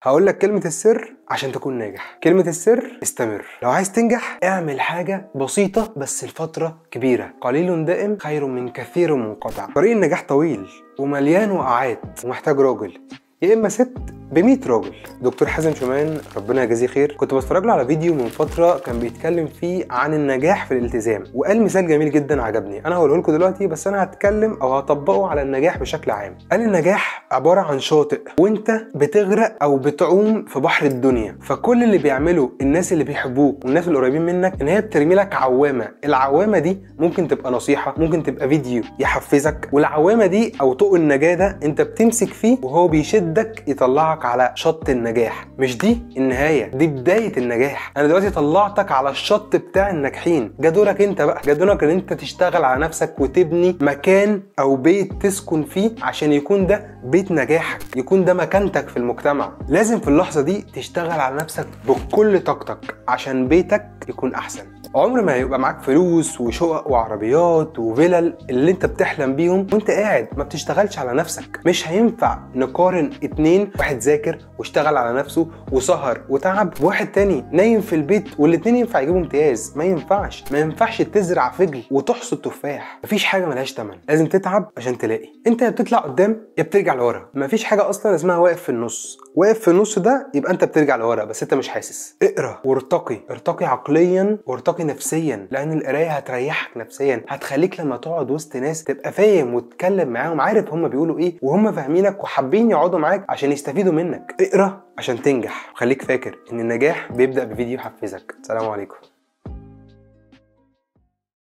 هقول لك كلمة السر عشان تكون ناجح. كلمة السر استمر. لو عايز تنجح اعمل حاجة بسيطة بس لفترة كبيرة. قليل دائم خير من كثير منقطع. طريق النجاح طويل ومليان وقعات ومحتاج راجل يا اما ست ب100 راجل. دكتور حازم شومان ربنا يجازيه خير، كنت بتفرج له على فيديو من فترة كان بيتكلم فيه عن النجاح في الالتزام، وقال مثال جميل جدا عجبني، انا هقوله لكم دلوقتي بس انا هتكلم او هطبقه على النجاح بشكل عام. قال النجاح عبارة عن شاطئ وانت بتغرق او بتعوم في بحر الدنيا، فكل اللي بيعمله الناس اللي بيحبوك والناس اللي قريبين منك ان هي بترمي لك عوامه. العوامه دي ممكن تبقى نصيحة، ممكن تبقى فيديو يحفزك، والعوامه دي او طوق النجاة ده انت بتمسك فيه وهو بيشدك يطلعك على شط النجاح. مش دي النهاية، دي بداية النجاح. انا دلوقتي طلعتك على الشط بتاع الناجحين، جا دورك انت بقى، جا دورك ان انت تشتغل على نفسك وتبني مكان او بيت تسكن فيه عشان يكون ده بيت نجاحك، يكون ده مكانتك في المجتمع. لازم في اللحظة دي تشتغل على نفسك بكل طاقتك عشان بيتك يكون احسن. عمر ما هيبقى معاك فلوس وشقق وعربيات وفلل اللي انت بتحلم بيهم وانت قاعد ما بتشتغلش على نفسك. مش هينفع نقارن اتنين، واحد ذاكر واشتغل على نفسه وسهر وتعب، وواحد تاني نايم في البيت، والاتنين ينفع يجيبوا امتياز. ما ينفعش، ما ينفعش تزرع فجل وتحصد تفاح. مفيش حاجة ملهاش تمن، لازم تتعب عشان تلاقي. انت يا بتطلع قدام يا بترجع لورا، مفيش حاجة اصلا اسمها واقف في النص. واقف في النص ده يبقى انت بترجع لورا بس انت مش حاسس. اقرا وارتقي، ارتقي عقليا وارتقي نفسيا، لان القراية هتريحك نفسيا، هتخليك لما تقعد وسط ناس تبقى فاهم وتتكلم معاهم، عارف هم بيقولوا ايه وهم فاهمينك وحابين يقعدوا معاك عشان يستفيدوا منك. اقرا عشان تنجح، وخليك فاكر ان النجاح بيبدا بفيديو يحفزك. سلام عليكم.